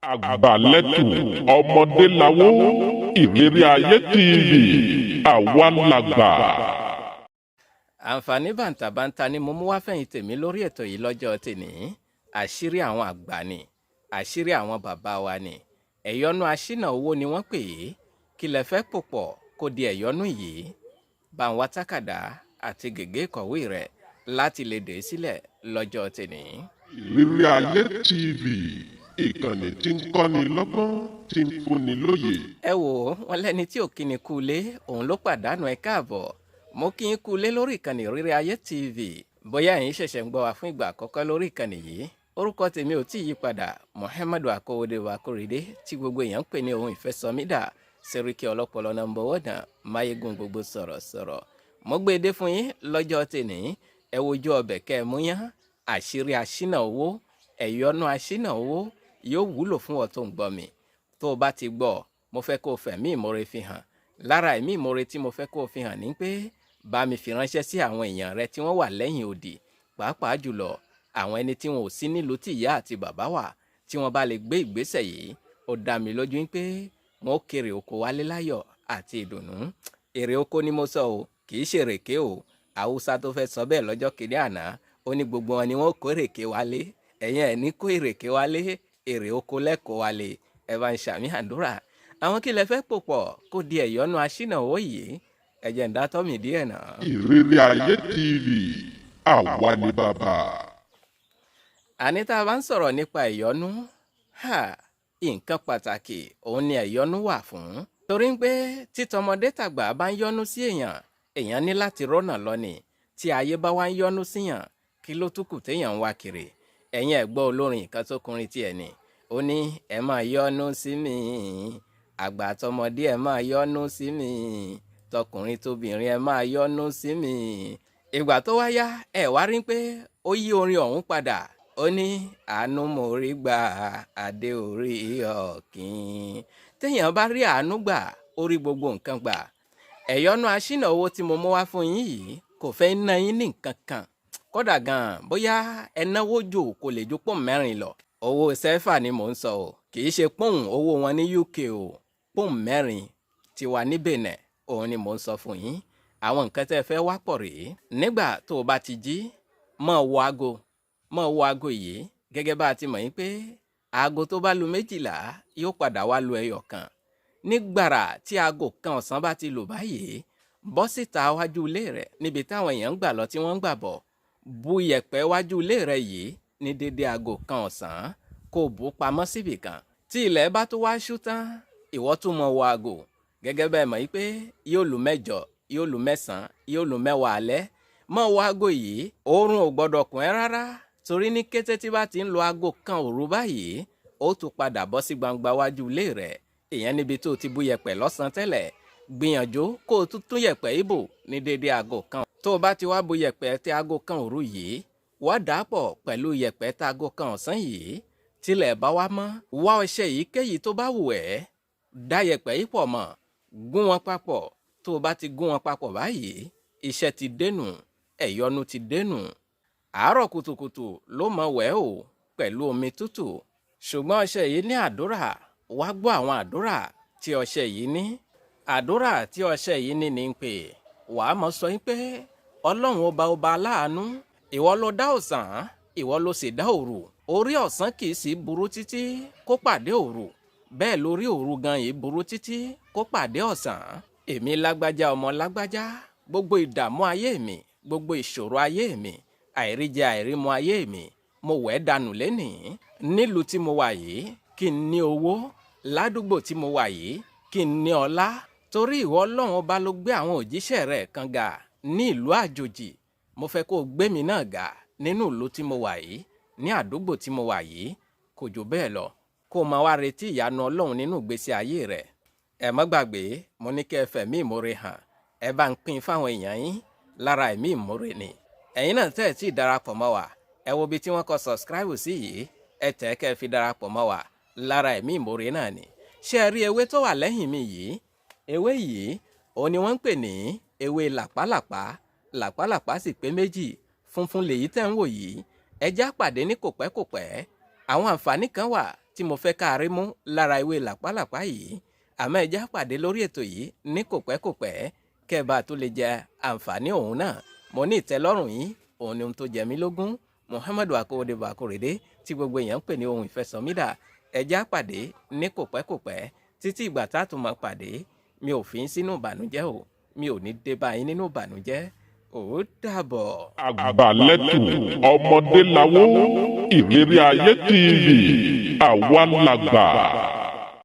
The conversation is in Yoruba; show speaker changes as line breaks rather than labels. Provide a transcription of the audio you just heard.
Àgbàlẹ́tù ọmọdé lawó Ìrírí Ayé TV, àwa làgbà.
Àǹfààní bàǹtàbàǹtà ni mo mú wá fẹ̀yìn tèmi lórí ètò yìí lọ́jọ́ tèní. Àṣírí àwọn àgbà ni, àṣírí àwọn bàbá wa ni. Ẹ̀yọ́nú aṣínà owó ni wọ́n pè é. Kí lẹ fẹ́ pò pọ̀ kó di ẹ̀yọ́nú yìí? Bá ń wá tákàdá àti gègé ìkọ̀wé rẹ̀ láti lè dè é sílẹ̀ lọ́jọ́ tèní.
Ìrírí Ayé TV, ìkànnì tí ń kọ́ni lọ́gbọ́n, tí ń fúnni lóye.
Ẹ wò ó, wọn lẹ́ni tí ò kí ni kú ilé, òun ló pàdánù. Ẹ káàbọ̀, mo kí n kú ilé lórí ìkànnì Ìrírí Ayé TV. Bóyá ẹ̀yin ṣẹ̀ṣẹ̀ ń gbọ́ wa fún ìgbà àkọ́kọ́ lórí ìkànnì yìí, orúkọ tèmi ò tí ì yí padà, Muhammadu Akowode Akorede, tí gbogbo èèyàn ń pè ní ohun ìfẹ́sọmídà Sẹ́ríkì ọlọ́pọlọ number one, máyégún gbogbo sọ̀rọ̀sọ̀rọ̀. Mo gbé e dé fún yín lọ́jọ́ tèní. Ẹ wojú ọbẹ̀ kẹ́ ẹ mú yán. Àṣírí aṣínà owó, ẹ̀yọ́nú aṣínà owó yóò wúlò fún ọ tó ń gbọ́ mi. Tó o bá ti gbọ́, mo fẹ́ kó o fẹ̀mí ìmoore fi hàn. Lára ẹ̀mí ìmoore tí mo fẹ́ kó o fi hàn ní pé bá mi fi ránṣẹ́ sí àwọn èèyàn rẹ tí wọ́n wà lẹ́yìn odi, pàápàá jùlọ àwọn ẹni tí wọn ò sí nílùú tí ìyá àti bàbá wà. Tí wọ́n bá lè gbé ìgbésẹ̀ yìí, ó dá mi lójú pé wọn ó kéré oko wálé láyọ̀ àti ìdùnnú. Èrè oko ni mo sọ o, kì í ṣe èrèké o. Haúsá tó fẹ́ sọ bẹ́ẹ̀ lọ́jọ́ kìíní àná, ó ní gbogbo wọn ni wọ́n kó èrèké wálé. Ẹ̀yin ẹ̀ ní kó èrèké wálé, èrè oko lẹ́kọ̀ọ́ wálé. Ẹ bá ń ṣàmì àdúrà. Àwọn kí lẹ fẹ́ pò pọ̀ kó di ẹ̀yọ́nú aṣínà owó yìí? Ẹ jẹ́ ń dá tọ́mì díẹ̀ náà.
Ìrírí Ayé TV, àwa ni bàbá.
Àní tá a bá ń sọ̀rọ̀ nípa ẹ̀yọ́nú, ha, nǹkan pàtàkì òun ni ẹ̀yọ́nú wà fún. Torí pé títọmọdé tàgbà bá ń yọ́nú sí èèyàn, èèyàn ní láti rọ́nà lọ ni. Tí ayé bá wá ń yọ́nú síyàn, kí ló tún kù téèyàn ń wá kiri? Ẹ̀yin ẹ̀ gbọ́ olórin kan tó kọrin tiẹ̀ ni. Ó ní, "Ẹ máa yọ́nú sí mi, àgbà àtọmọdé, ẹ máa yọ́nú sí mi, tọkùnrin tóbìnrin, ẹ máa yọ́nú sí mi." Ìgbà tó wá yá, ẹ wá rí pé ó yí orin ọ̀hún padà. Ó ní, "Àánú mo rí gbà, adé orí ọ̀kìn." Téèyàn bá rí àánú gbà, ó rí gbogbo nǹkan gbà. Ẹ̀yọ́nú aṣínà owó tí mo mú wá fún yín yìí kò fẹ́ ná yín ní nǹkan kan. Kódà gan-an, bóyá ẹ náwó jù, kò lè ju pọ́ùn 4 lọ. Owó sẹ́fà ni mò ń sọ o, kì í ṣe pọ́ùn owó wọn ní UK o. Pọ́ùn 4 ti wà ní Benin, òun ni mò ń sọ fún yín. Àwọn nǹkan tẹ́ ẹ fẹ́ wá pọ̀ rèé. Nígbà tó o bá ti jí, mọ́ wo aago, mọ́ wo aago yìí. Gẹ́gẹ́ bá a ti mọ̀ yín pé aago tó bá lu 12 yóò padà wá lu 1. Nígbàrà tí aago 1 ọ̀sán bá ti lù báyìí, bọ́ síta wájú ilé rẹ̀ níbi táwọn èèyàn ń gbà lọ tí wọ́n ń gbà bọ̀. Bu yẹ̀pẹ̀ wájú ilé rẹ̀ yìí ní dédé aago 1 ọ̀sán, kó o bù pamọ́ síbì kan. Tí ilẹ̀ bá tó wá ṣú tán, ìwọ tún mọ wo aago. Gẹ́gẹ́ bẹ́ẹ̀ mọ̀ yìí pé yóò lu 8, yóò lu 9, yóò lu 10 alẹ́. Mọ̀ wo aago yìí, oorun ò gbọ́dọ̀ kùn ẹ́ rárá, torí ní kété tí bá ti ń lo aago 1 òru báyìí, ó tún padà bọ́ sí gbangba wájú ilé rẹ̀, ìyẹn níbi tó ti bú yẹ̀pẹ̀ lọ́sàn-án tẹ́lẹ̀. Gbìyànjú kó o tún tún yẹ̀pẹ̀ ibò ní dédé aago 1. Tó o bá ti wá bu yẹ̀pẹ̀ tí aago 1 òru yìí, wá dà á pọ̀ pẹ̀lú yẹ̀pẹ̀ tí aago 1 ọ̀sán yìí. Tilẹ̀ bá wá mọ́, wá ọṣẹ èyíkéyìí tó bá wù ẹ́, dá yẹ̀pẹ̀ yìí pọ̀ mọ́, gún wọn papọ̀. Tó o bá ti gún wọn papọ̀ báyìí, iṣẹ́ ti dénú, ẹ̀yọ́nú ti dénú. Àárọ̀ kùtùkùtù ló mọ̀ wẹ̀ o pẹ̀lú omi tútù. Ṣùgbọ́n ọṣẹ yìí ní àdúrà. Wá gbọ́ àwọn àdúrà tí ọṣẹ yìí ní. Àdúrà tí ọṣẹ yìí ní ní pé wàá mọ̀ sọ yín pé, "Ọlọ́run ọba, ọba aláàánú, ìwọ ló dá ọ̀sán, ìwọ ló sì dá òru. Orí ọ̀sán kì í sì burú títí kó pàdé òru, bẹ́ẹ̀ lórí òru gan yìí burú títí kó pàdé ọ̀sán. Èmi lágbájá, ọmọ lágbájá, gbogbo ìdààmú ayé mi, gbogbo ìṣòro ayé mi, àìríjẹ àìrímu ayé mi, mo wẹ̀ dànù lénìí. Nílùú tí mo wà yìí, kí n ní owó. Ládùúgbò tí mo wà yìí, kí n ní ọlá, torí ìwọ Ọlọ́run ọba ló gbé àwọn òjíṣẹ́ rẹ̀ kan ga ní ìlú àjòjì. Mo fẹ́ kó o gbé mi náà ga nínú ìlú tí mo wà yìí, ní àdúgbò tí mo wà yìí." Kò jù bẹ́ẹ̀ lọ. Kó o máa wá retí ìyanu Ọlọ́run nínú ìgbésí ayé rẹ̀. Ẹ má gbàgbé, mo ní kẹ́ ẹ fẹ̀mí ìmoore hàn. Ẹ bá ń pín fáwọn èèyàn yín, lára ẹ̀mí ìmoore ni. Ẹ̀yin náà tẹ́ ẹ̀ tí ì darapọ̀ mọ́ wa, ẹ wo ibi tí wọ́n kọ subscribe sí yìí, ẹ tẹ̀ kẹ́ ẹ fi darapọ̀ mọ́ wa. Lára ẹ̀mí ìmoore náà ni. Ṣé ẹ rí ewé tó wà lẹ́yìn mi yìí? Ewé yìí òun ni wọ́n ń pè ní ewé làpálàpá. Làpálàpá sì pé méjì. Funfun lèyí tẹ́ ń wò yìí. Ẹ já pàdé ní kòpẹ́kòpẹ́. Àwọn àǹfààní kan wà tí tí mo fẹ́ ká rí mú lára ewé làpálàpá yìí. Àmọ́ ẹ já pàdé lórí ètò yìí ní kòpẹ́kòpẹ́ kẹ́ ẹ bá tó lè jẹ àǹfààní òun náà. Mo ní ìtẹ́lọ́rùn yín òun ni ohun tó jẹ mí lógún. Muhammadu Akowode Akorede tí gbogbo èèyàn ń pè ní ohun ìfẹsọ̀mídà. Ẹ já pàdé ní kòpẹ́kòpẹ́ títí ìgbà tá a tún máa pàdé. Mi ò fi ń sínú ìbànújẹ́ o, mi ò ní dé bá yín nínú ìbànújẹ́. Ó dàbọ̀.
Àgbàlẹ́tù ọmọdé lawó, Ìrírí Ayé TV, àwa làgbà.